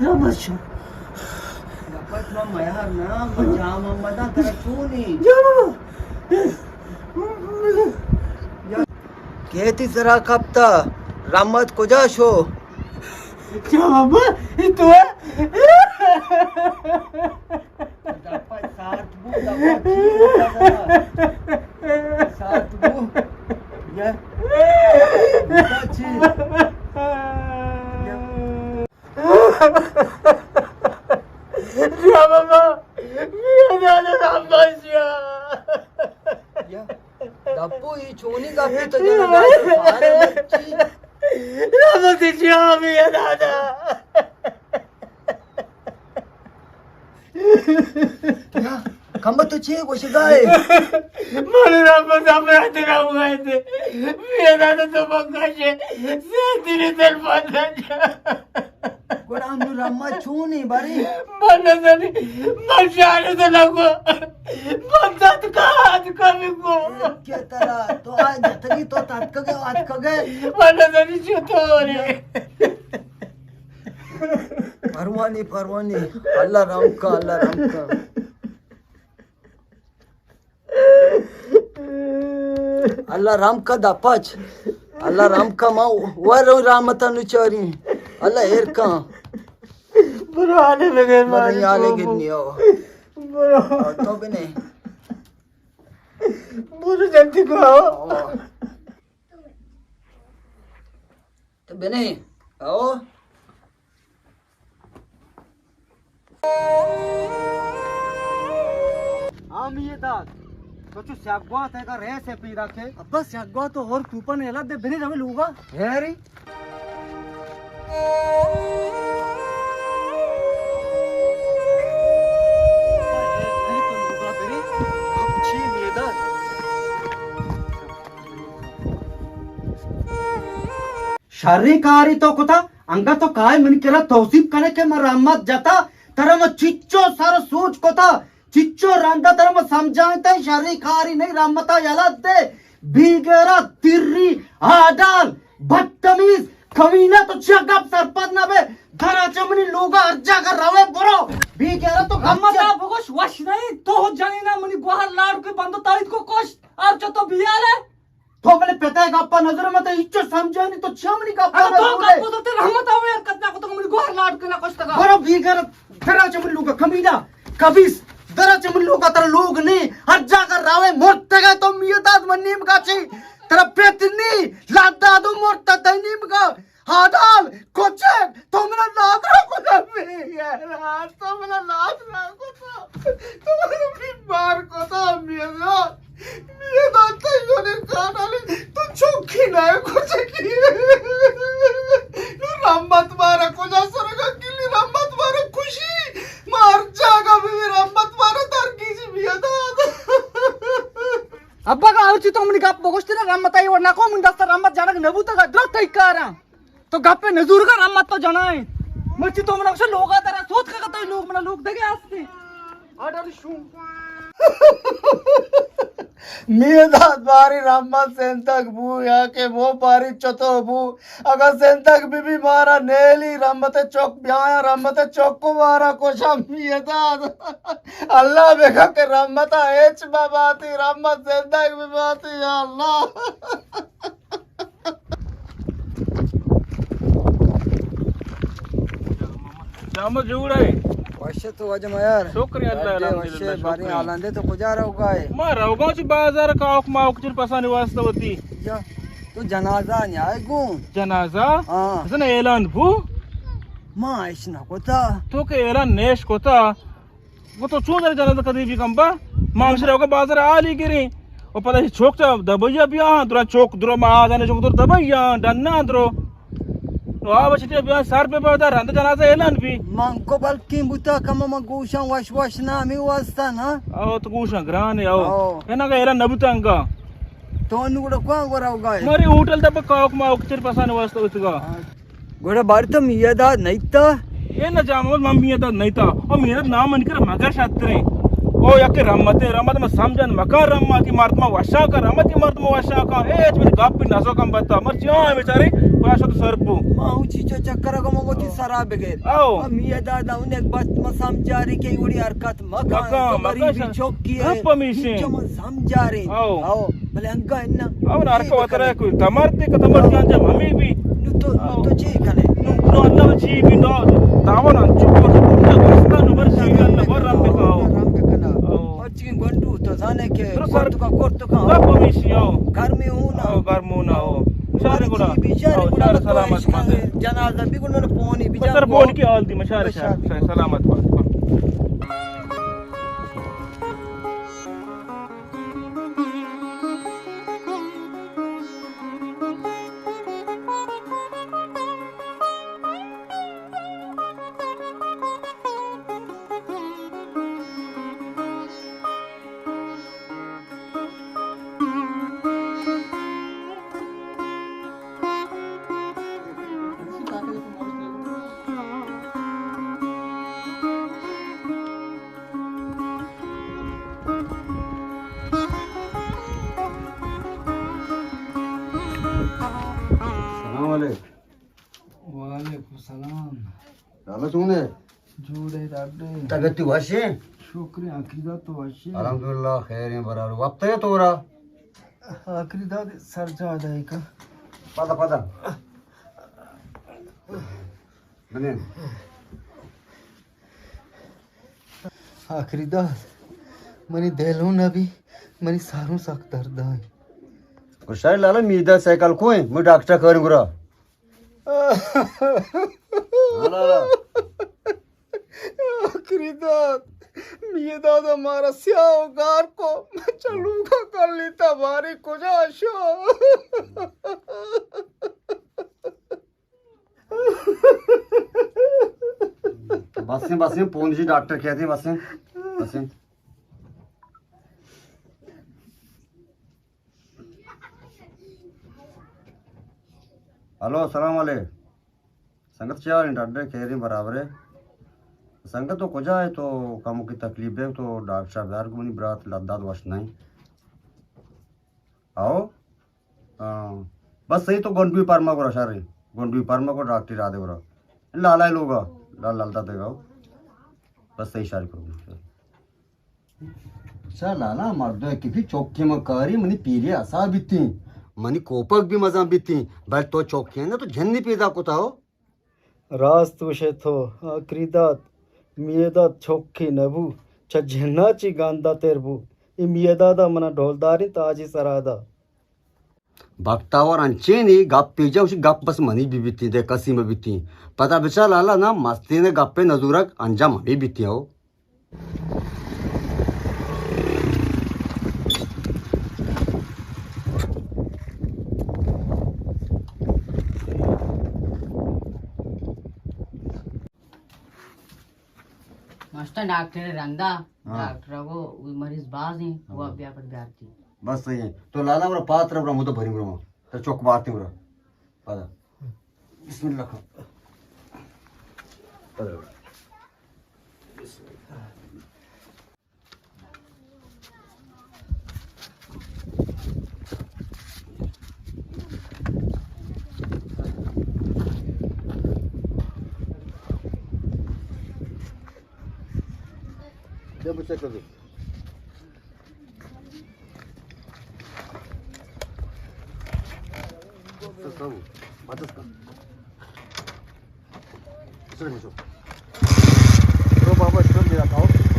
رحمت شو۔ رحمت ما میار نا، ما جام احمد ترا چونی؟ جام احمد۔ کیتی سرا کپتا؟ رحمت کجا شو؟ جام احمد، اے تو ہے؟ دپا ساعت بو، دپا چی بو؟ ساعت بو۔ یا۔ دپا چی؟ یا۔ یا بابا، میاں دادا رام باشیا۔ یا۔ دپو ای چونی گپی تو جنگا سارے مرچی۔ رام باشیا، میاں دادا۔ یا، کمبہ تو چے گوشگا ئے؟ من رب سمرا تیرا ہوئے تھے۔ میرا تو تو بکشے۔ سے تیرے دل بند۔ گڑا ہم رحمت چونی بری؟ من نزانی، من شاعر تو لگو۔ من دت کا ہاتھ کا بھی کو۔ کیا ترا تو آج جتگی تو تتکگے آتکگے؟ من نزانی چطور ہے۔ پروانی، پروانی۔ اللہ رحم کا، اللہ رحم کا۔ اللہ رحم کا دپچ۔ اللہ رحم کا ما ور رحمت نو چاری۔ اللہ ایر کا۔ برو آنے بغیر من مارے یانے تو گنی ہو۔ برو۔ تو بنے۔ برو جلدی کو۔ تو بنئے، او۔ ہاں میاں داد، تو چو سیاگواں تئیگا رئیس ئے پیداک ئے؟ ابا سیاگواں تو ہور توپان یلہ دے بنی روے لوگا۔ ہیری؟ شریں کارے تو کتا، انگت تو کائے منی کرا توسیپ کنے کہ من رحمت جتا، ترا من چچو سر سوج کتا، چچو رندا ترا من سمجھائینتا، شریں کارے نہیں، رحمتا یلہ دے، بے غیرت، تری، آڈال، بدتمیز، کمینہ، تو چیا گپ سرپد نہ بے، درا چہ منی لوگا ہر جاگہ روے برو، بے غیرت تو رحمتا بگوش وش نہیں، تو جنینا منی گوہر لاڑ کے بندو تایت کو کشت، اور چہ تو بیال ہے۔ تو بلے پتا ءِ گپا نظر مت، ہچو سمجھانی تو چیا منی گپا اگاں تو نظر گپ کو تو رحمت آوے حرکت نہ کو تو منی گوہر لاڈ کنا کشتگا۔ برو بے غیرت، درا چہ منی لوگا کمینہ، کبیس، درا چہ منی لوگا، ترا لوگ نے، ہر جاگہ راوے مرتگا تو میاں داد من نیمگا چی، ترا پت نی، لاڈ دادو مرتا تئی نیمگا۔ ہاڈال، کچک، تو منا نادرا کتا بے یار، تو منا نادرا کتا، تو منا بیمار کتا میاں داد، میاں داد تئی یونی کانالی، تو چوکی نہ کچکی۔ نو رحمت مارا کجا سرگا کلی، رحمت مارا خوشی، مار جاگا بھی رحمت مارا درگیجی میاں داد۔ ابا کا اوچی تو منی گپ بگوشتے نا، رحمت آئی وڑ نہ کو، من دست رحمت جانگ نبوتا، درو تئی کاراں۔ تو گپے نزورگا رحمت تو جنائیں۔ مرچی تو منا گوشے لوگا ترا سوت کا تو لوگ منا لوگ دگے ہستے۔ آڈر شو۔ میاں داد باری رحمت سنتگ بو یا کہ مو باری چتو بو۔ اگا زندگ بی بی مارا نیلی رحمت چک بیایا، رحمت چک کو مارا کشا میاں داد۔ اللہ بکا کہ رحمت ہچ بباتی، رحمت زندگ بباتی یا اللہ۔ جامو جوڑ ئے؟ وش تو واجہ میار۔ شکر اللہ، وش ئے، الحمدللہ، باریں شکر۔ حالاں دے، تو کجا روگا ئے؟ ما روگا چی بازار، کاوک ماوک چر پسانی واسطہ وتی۔ یا، تو جنازہ نیائے گوں؟ جنازہ؟ ہاں۔ حسن اعلان بو؟ ما اش نہ کتا۔ تو کہ اعلان نیش کتا؟ گو تو چون در جنازہ کدی بی کمبا؟ ما ہمشہ روگا بازار حالی گریں۔ و پدا چوک تا دبئی بیا، درا چوک درو ما آدانے چوک درو دبئی آ، ڈنا درو۔ نو آ بچتی بیا سر پہ پدا رند جنازہ اعلان بی۔ من کو بلکیں بوتا کم من گوشاں وش وش نہ ہمیں واسطہ نا۔ او تو گوشاں گرانے او۔ او۔ اینا کا اعلان نہ بوتا انگا۔ تو انو گڑا کواں گورا ہوگا ہے؟ مری ہوٹل دبا کاوک ماوک چر پسان واسطہ اتگا۔ ہاں۔ گڑا بار تو میاں داد نئیتا؟ اے نہ جام احمد، من میاں داد نئیتا۔ او میاں داد نام من کر مگر شتریں۔ او یک رحمت، رحمت من سمجھن مکان، رحمتی مردم وشا کا، رحمتی مردم وشا کا۔ اے اچ من گپ نزو کم بتا۔ مرچی آ بیچارے پاشا تو سر پو۔ چیچو چکر کو مگو تی سرا بگر۔ او۔ امی ادا دا انہیں بات ما سمجھاری کہ وڑی حرکت مکان، مکان، تو غریبی مکان۔ چوکی ہے۔ گپ ہمیشی۔ چیچو ما سمجھاری۔ او۔ او۔ بلے انگا انا۔ او نارکا وترا کوئی کمر تے کتمر جان جب ہمیں بھی۔ نو تو، نو تو چی کنے؟ نو، نو اللہ چی بھی نو۔ تاون انچو کو تو دوستان نو بر چی کن نو بر رم بکاو۔ رم بکنا۔ او۔ چین گونڈو تو زانے کہ درست سر۔ کورتکا، کورتکا۔ گپ ہمیشی ہو۔ گرمی ہوں نا۔ ہو، گرم ہوں نا، ہو۔ شہر گڑا۔ بچار ہو، گڑا شہر تو سلامت بات ہے۔ جنازہ بھی گڑا پونی بھی بچار جان پون کو۔ کی حال دی مشار بچار شہر۔ بھی۔ سلامت بات۔ سلام علیکم۔ وعلیکم سلام۔ لالا چون ئے؟ جوڑ ئے ڈاکٹر۔ طبیعت وش ئے؟ شکر ئے، آخری داد تو وش ئے؟ الحمدللہ خیر ئے برابر۔ وپت ئے تو را؟ آخری داد سر جا دے کا۔ پدا، پدا۔ بنین۔ آخری داد منی دلوں نہ بی، منی ساروں سک درد آئی۔ گوشائی لالا میدا سائیکل کوئیں، مو ڈاکٹر کریں گرا۔ آخری داد، میداد مارا سیاہ و گار کو، من چلوگا کلی تا باری کجا شو۔ بسیں، بسیں، پونجی ڈاکٹر کہتے ہیں، بسیں، بسیں۔ ہلو، السلام علیکم۔ سنگت چے حال ایں؟ ڈڈ ئے، خیر ایں، برابر ئے؟ سنگت تو کجا ئے؟ تو کمو کی تکلیف ئے، تو ڈاکٹر صاحب بیار گو، منی برات لداد وش نہ ایں۔ آؤ؟ ہاں۔ بس صحیح، تو گونڈوی پرما گورا شر ایں۔ گونڈوی پرما گورا ڈاکٹر را دے گورا۔ لالا لوگا، لال، لال داد گاؤ۔ بس صحیح شر کرو۔ چا لالا مردو کہ بھی چوکی ما کاری منی پیری آسا بیتیں، منی کوپگ بھی مزن بیتیں، بل تو چوکی نہ تو جنی پیدا کتا ہو۔ راست گوشے تو، آخری داد، میداد چوکی نبو، چا جنا چی گاندا تیر بو، ای میدادا منا ڈولداریں تاجی سرادا۔ بختاور انچیں اے گپ پیجا، اسی گپ بس منی بی بیتیں، دے کسی مہ بیتیں۔ پدا بچار لالا نا مستین گپے نزورگ انجام ہمیں بیتیں ہو۔ ماشتا ڈاکٹر رندا، ہاں۔ ڈاکٹر کو مریض باز ایں، ہاں۔ وہ بیا پر بیارتی۔ بس صحیح ایں۔ تو لالا برا پاتر برا مدو بھری برا۔ تو چوک بارتی برا۔ پدا۔ بسم اللہ کھا۔ پدا برا۔ بسم اللہ۔ دے بچے کر دے۔ سر، سر، باتس کن۔ سر، مچو۔ رو بابا، شکر میرا کھاؤ۔